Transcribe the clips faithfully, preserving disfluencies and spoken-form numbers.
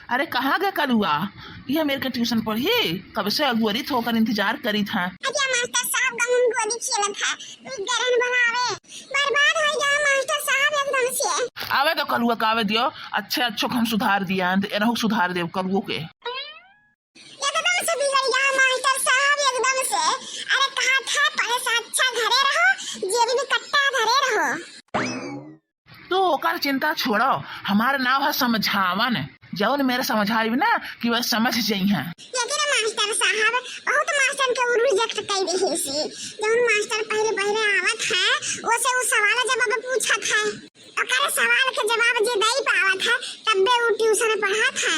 अरे कहाँ गए कलुआ? ये मेरे के ट्यूशन पढ़ी, कब से अगुअरित होकर इंतजार करी था। अच्छा मास्टर साहब, गहुम गोली खेलत है, कुछ गरन बनावे, बर्बाद हो गया मास्टर साहब एकदम से। आवे तो कलुआ का आवे दियो, अच्छे अच्छो के हम सुधार दिया, एनहु सुधार देव कलुओ के। एकदम से बिगड़ गया मास्टर साहब, एकदम से। अरे कहा था पढ़े से अच्छा घरे रहो, जेबी में कट्टा धरे रहो। तू ओकर चिंता छोड़ो, हमार नाव है समझावन। जौन मेरे समझाइब ना कि वह समझ जइहें। लेकिन मास्टर साहब, बहुत मास्टर के उ रिजेक्ट कई दिहिस। जौन मास्टर पहले पहले आवत है, ओसे उ सवाल जवाब पूछत है। ओकर सवाल के जवाब जे दई पावत है, तब्बे उ ट्यूशन पढ़त है।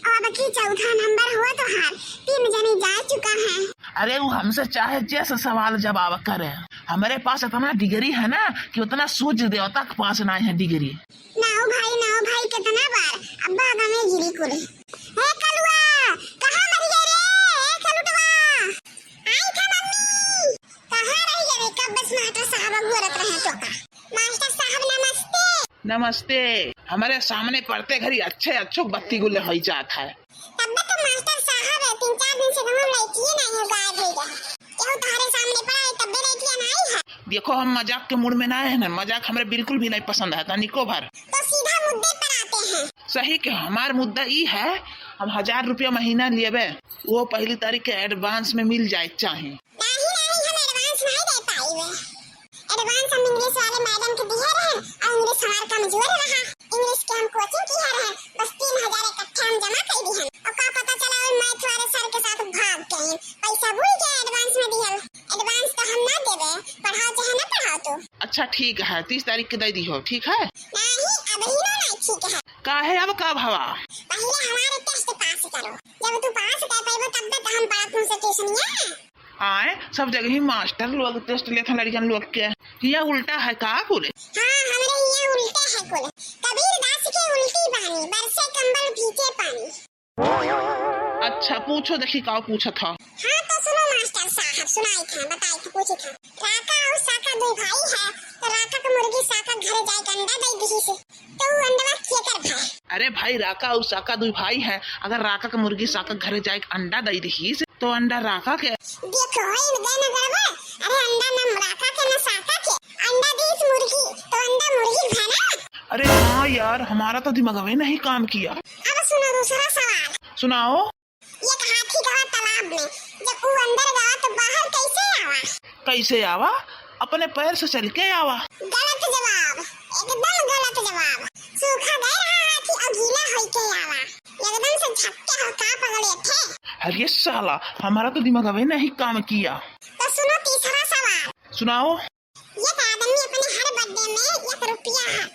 अब की चौथा नंबर हुआ तोहार, तीन जने जा चुका है। अरे उ हमसे चाहे जैसे सवाल जवाब करे, हमरे पास इतना डिग्री है ना कि उतना सूर्य देवता के पास ना है डिग्री। नाओ भाई, नाओ भाई, कितना बार अब्बा गमे गिरी कुल। ए कलुआ, कहाँ मर गए रे? ए कलुटवा, आई था मम्मी। कहाँ रह गए रे? कब बस मास्टर साहब अगुअरत रहे तो का? मास्टर साहब नमस्ते। नमस्ते। हमारे सामने पढ़ते घड़ी अच्छे अच्छो बत्ती गुल्ले होई जात है। तब तो मास्टर साहब है, तीन चार दिन से हम लड़किए नहीं हो, गायब हो गया। केहू तोहरे सामने पड़ा है, तब भी लड़कियां नहीं है। देखो, हम मजाक के मूड में ना है ना, मजाक हमरे बिल्कुल भी नहीं पसंद है, तनिको भर। तो सीधा मुद्दे पर आते हैं। सही के, हमार मुद्दा ई है, हम हजार रुपया महीना लेबे, वो पहली तारीख के एडवांस में मिल जाए चाहे। नहीं, नहीं, हम एडवांस नहीं दे पाई। एडवांस हम इंग्लिश वाले मैडम के दिहे रहे और इंग्लिश हमार कमजोर रहा। इंग्लिश के हम कोचिंग किहे रहे, बस तीन हजार इकट्ठे हम जमा कर दिहन। और का पता चला वो मैथ वाले सर के साथ भाग गए, पैसा भूल गए एडवांस में दिहल। एडवांस तो हम ना देबे, पढ़ाओ चाहे ना पढ़ाओ तू। अच्छा ठीक है, तीस तारीख के दे दिहो, ठीक है? नहीं, अब ही ना, नहीं ठीक है। काहे, अब का भवा? पहले हमारे टेस्ट पास करो, जब तू पास कर पाइबो तब तक हम पढ़त हूँ से ट्यूशनिया। आए, सब जगह ही मास्टर लोग टेस्ट लेत हैं लड़िकन लोग के। हियाँ उल्टा है का कुल? हाँ, हमरे हियाँ उल्टा है कुल। कबीर दास के उल्टी बानी, बरसे कंबल भीजे पानी। अच्छा, पूछो देखी का पूछत ह। हाँ, तो सुनो मास्टर साहब, सुनाई था, बताई था, पूछी था। राका और साका दो भाई है, तो राका के मुर्गी साका के घरे जाए के अंडा दे दिहिस। तो उ अंडवा केकर भाई? अरे भाई, राका और साका दो भाई है, अगर राका के मुर्गी साका के घरे जाए के अंडा दे दिहिस, तो अंडा राका के। देखो, इन गए न गड़बड़। अरे अंडा न राका के न साका के, अंडा दिहिस मुर्गी, तो अंडा मुर्गी के भा ना। अरे हाँ यार, हमारा तो दिमागवे नहीं काम किया। अब सुनो दूसरा सवाल। सुनाओ। एक हाथी गवा तालाब में, जब उ अंदर गवा तो बाहर कैसे आवा? कैसे आवा? अपने पैर से चल के आवा। गलत जवाब, एकदम गलत जवाब। सूखा गए रहा हाथी और गीला होई के आवा। एकदम से झटके हो का पकड़े थे। अरे साला, हमारा तो दिमागवे नहीं काम किया। तो सुनो तीसरा सवाल। सुनाओ। एक आदमी अपने हर बर्थडे में एक रुपया है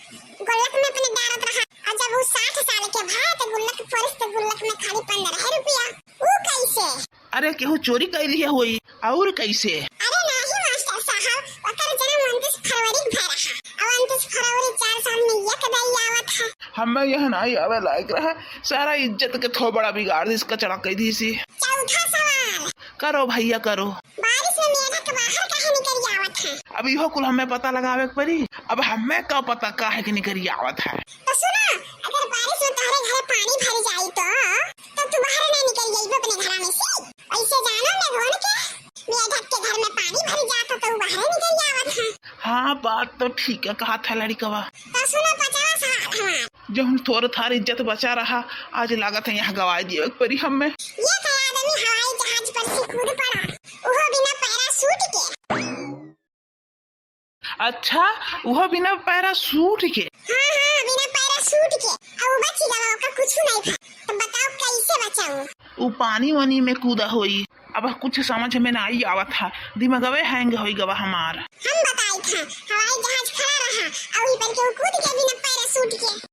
गुल्लक में अपने डालत रहा, और जब वो साठ साल के भा तो गुल्लक फोरिस तो गुल्लक में खाली पन्द्रह रुपया। वो कैसे? अरे केहू चोरी कैली है होई, और कैसे? अरे नहीं मास्टर साहब, ओकर जन्म उनतीस फरवरी के भा रहा, और उनतीस फरवरी चार साल में एक दाई आवत है। हमें यह नहीं आवे लायक रहा, सारा इज्जत के थोबड़ा बिगाड़ दिस, कचड़ा कह दिस। चौथा सवाल। करो भैया, करो। बारिश में मेढक बाहर काहे निकल आवत है? अब इहो कुल हमें पता लगावे के पड़ी। अब हमें का पता काहे के निकल आवत है। तो सुनो, अगर बारिश में तोहरे घरे पानी भर जाई तो, तो तू बाहर ना निकल जाइबे अपने घरा में से। ऐसे जानो मेघवन के, मेढक के घर में पानी भर जाता तो उ बाहर निकल आवत है। हाँ, बात तो ठीक है कहा था लड़िकवा। तो सुनो पचवा सवाल हमार। जौन थोर थार इज्जत बचा रहा, आज लागत है यहाँ गवाई दिए के परी हमें। एक आदमी हवाई जहाज पर से कूद पड़ा, उहो बिना पैराशूट के। अच्छा, उहो बिना पैराशूट के? हाँ, हाँ, बिना पैराशूट के। अब वो बच गवा, ओकर कुछ नहीं था। तो बताओ कैसे बचाऊं? उ पानी वानी में कूदा होई। अब कुछ समझ में ना आई आवत है, दिमागवे हैंग होई गवा हमार। हम बताई था, हवाई जहाज खड़ा रहा, और ऊपर के उ कूद के बिना पैराशूट के।